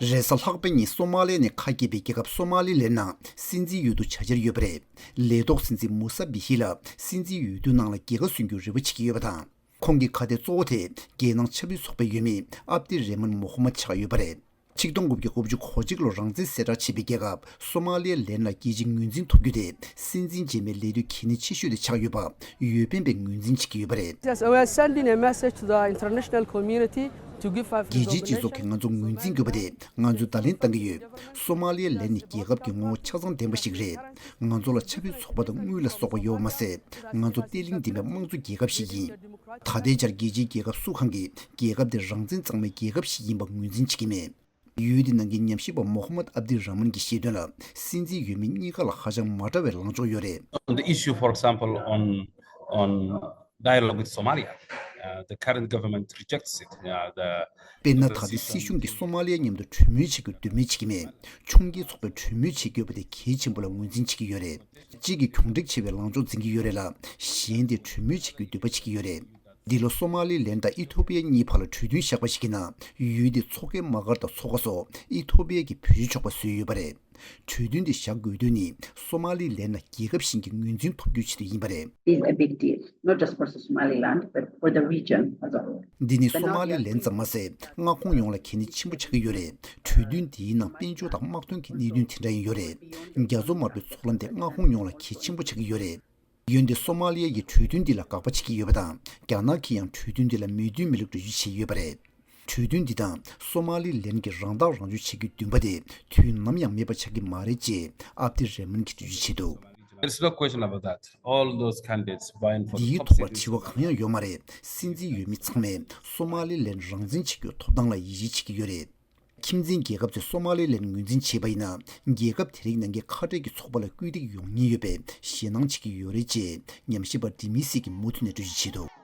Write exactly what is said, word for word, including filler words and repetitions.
རེས་གཟའ་ལྷག་པའི་ཉིན་སོ་མ་ལི་ནས་ཁ་གྱེས་པའི་རྒྱལ་ཁབ་སོ་མ་ལི་ལན་ནང་སྲིད་འཛིན་འོས་བསྡུ་བྱ་འཆར་ཡོད་པ་རེད། ལས་ཐོག་སྲིད་འཛིན་མུ་ས་བྷི་ཧི་ལ་སྲིད་འཛིན་འོས་བསྡུ་ནང་ལ་རྒྱལ་ཁ་སོན་རྒྱུའི་རེ་བ་བྱེད་ཀྱི་ཡོད་པ་དང་། ཁོང་གི་ཁ་གཏད་གཙོ་བོ་དེ་རྒྱལ་ནང་ཆབ་སྲིད་ཚོགས་པའི་འོས་མི་ཨབ་ཏི་རེ་མན་མོ་ཧོ་མད་ཆགས་ཡོད་པ་རེད། ཆིག་སྟོང་དགུ་བརྒྱ་དགུ་བཅུ་གོ་གཅིག་ལོར་རང་བཙན་གསལ་བསྒྲགས་བྱས་པའི་རྒྱལ་ཁབ་སོ་མ་ལི་ལན་ལ་རྒྱལ་སྤྱིའི་ངོས་འཛིན་ཐོབ་རྒྱུ་དེ་སྲིད་འཛིན་རྗེས་མའི་ལས་དུས་གལ་གནད་ཆེ་ཤོས་དེ་ཆགས་ཡོད་པ་འོས་འཕེན་པས་ངོས་འཛིན་བྱེད་ཀྱི་ཡོད་པ་རེད། Yes, we are sending a message to the international community to give us རྒྱལ་སྤྱིའི་སྤྱི་ཚོགས་ཀྱིས་ང་ཚོ་ངོས་འཛིན་དགོས་པ་དེ་ང་ཚོས་བརྡ་ལན་བཏང་གི་ཡོད། སོ་མ་ལི་ལན་ནི་རྒྱལ་ཁབ་ཀྱི་ངོ་བོ་ཆ་ཚང་ལྡན་པ་ཞིག་རེད། ང་ཚོ་ལ་ཆབ་སྲིད་ཚོགས་པ་དང་དངུལ་ལ་སོགས་པ་ཡོད་པ་མ་ཟད། ང་ཚོ་བརྟན་ལྷིང་ལྡན་པའི་དམངས་གཙོ་རྒྱལ་ཁབ་ཞིག་ཡིན། ད་ལྟའི་ཆར་རྒྱལ་སྤྱིའི་རྒྱལ་ཁབ་སུ་གང་གིས་རྒྱལ་ཁབ་དེ་རང་བཙན་གཙང་མའི་རྒྱལ་ཁབ་ཞིག་ཡིན་པ་ངོས་འཛིན་བྱེད་ཀྱི་མེད། འོས་བསྡུ་གནང་མཁན་ཉམས་ཞིབ་པ་མོ་ཧམ་མད་ཨབ་དི་ར་མན་གྱིས་བཤད་དོན་ལ། སྲིད་འཛིན་འོས་མི་གཉིས་ཀ་ལ་ཧ་ཅང་མ་འདྲ་བའི་ལངས་ཕྱོགས་ཡོད་རེད། On the issue, for example, on on dialogue with Somalia, uh, the current government rejects it. Uh, the དཔེར་ན། ད་ལྟའི་སྲིད་གཞུང་གིས་སོ་མ་ལི་ཡ་མཉམ་དུ་གྲོས་མོལ་བྱེད་རྒྱུར་འདོད་མོས་བྱེད་ཀྱི་མེད། ཕྱོགས་འགལ་ཚོགས་པས་གྲོས་མོལ་བྱེད་དགོས་པ་དེ་གལ་ཆེན་པོ་ལ་ངོས་འཛིན་བྱེད་ཀྱི་ཡོད་རེད། གཅིག་གིས་གྱོང་འབྲེག་ཆེ་བའི་ལངས་ཕྱོགས་འཛིན་གྱི་ཡོད་རེད་ལ། གཞན་དེས་གྲོས་མོལ་བྱེད་རྒྱུའི་འདོད་པ་བྱེད་ཀྱི་ཡོད་རེད། འདི་ལོ་སོ་མ་ལི་ལན་དང་ཨི་ཐོ་པི་ཡ་གཉིས་བར་ལ་གྲོས་མཐུན་བཞག་པ་ཞིག་གི་ནང་། འོས་བསྡུའི་ཚོགས་ཁང་དམག་སྒར་དང་ཚོགས་ཁང་སོགས་ཨི་ཐོ་པི་ཡ་གི་བེད་སྤྱོད་ཆོག་པ་བཟོས་ཡོད་པ་རེད། གྲོས་མཐུན་འདི་བཞག་དགོས་དོན་ནི། སོ་མ་ལི་ལན་ལ་རྒྱལ་ཁབ་གཞན་གྱི་ངོས་འཛིན་ཐོབ་རྒྱུའི་ཆེད་དུ་ཡིན་པ་རེད། Is a big deal, not just for Somaliland, but for the region as a whole. འདི་ནི་སོ་མ་ལི་ལན་ཙམ་མ་ཟད། མངའ་ཁོངས་ཡོངས་ལ་གལ་གནད་ཆེན་པོ་ཆགས་ཀྱི་ཡོད་རེད། གྲོས་མཐུན་འདིའི་ནང་དཔལ་འབྱོར་དང་དམག་དོན་གྱི་གནད་དོན་དེ་འདྲ་ཡང་ཡོད་རེད། རྒྱ་མཚོ་དམར་པོའི་ཚོགས་ལམ་དེ་མངའ་ཁོངས་ཡོངས་ལ་གལ་ཆེན་པོ་ཆགས་ཀྱི་ཡོད་རེད། འོན་ཏེ་སོ་མ་ལི་ཡ་ཡིས་གྲོས་མཐུན་འདི་ལ་དགག་པ་བྱེད་ཀྱི་ཡོད་པ་དང་། རྒྱ་ནག་གིས་ཡང་གྲོས་མཐུན་འདི་ལ་མོས་མཐུན་མེད་ལུགས་འགྲེལ་བརྗོད་བྱས་ཡོད་པ་རེད། གྲོས་མཐུན་འདི་དང་སོ་མ་ལི་ལན་གྱི་རང་ཐག་རང་གཅོད་བྱེད་རྒྱུའི་འདུན་པ་དེ་དུས་ནམ་ཡང་མེད་པ་ཆགས་ཀྱི་མ་རེད་ཅེས་ཨབ་དི་རེ་མན་གྱིས་འགྲེལ་བརྗོད་བྱས་འདུག། There's no question about that. All those candidates vying for འདིའི top ཐོག་ལ་seat དྲི་བ་གང་ཡང་ཡོད་མ་རེད། སྲིད་འཛིན་འོས་མི་ཚང་མས་སོ་མ་ལི་ལན་རང་བཙན་བྱེད་རྒྱུའི་ཐོབ་ཐང་ལ་ཡིད་ཆེས་བྱེད་ཀྱི་ཡོད་རེད། ཁྱིམ་མཚེས་རྒྱལ་ཁབ་ཚོས་སོ་མ་ལི་ལན་ངོས་འཛིན་བྱས་པ་ཡིན་ན། རྒྱལ་ཁབ་དེ་རིགས་ནང་གི་ཁ་བྲལ་གྱི་ཚོགས་པ་ལ་སྐུལ་འདེད་ཡོང་ཉེན་ཡོད་པའི་ཞེད་སྣང་བྱེད་ཀྱི་ཡོད་རེད་ཅེས་ཉམས་ཞིབ་པ་ཌི་མི་སི་གིས་མུ་མཐུད་ནས་འགྲེལ་བརྗོད་བྱས་འདུག།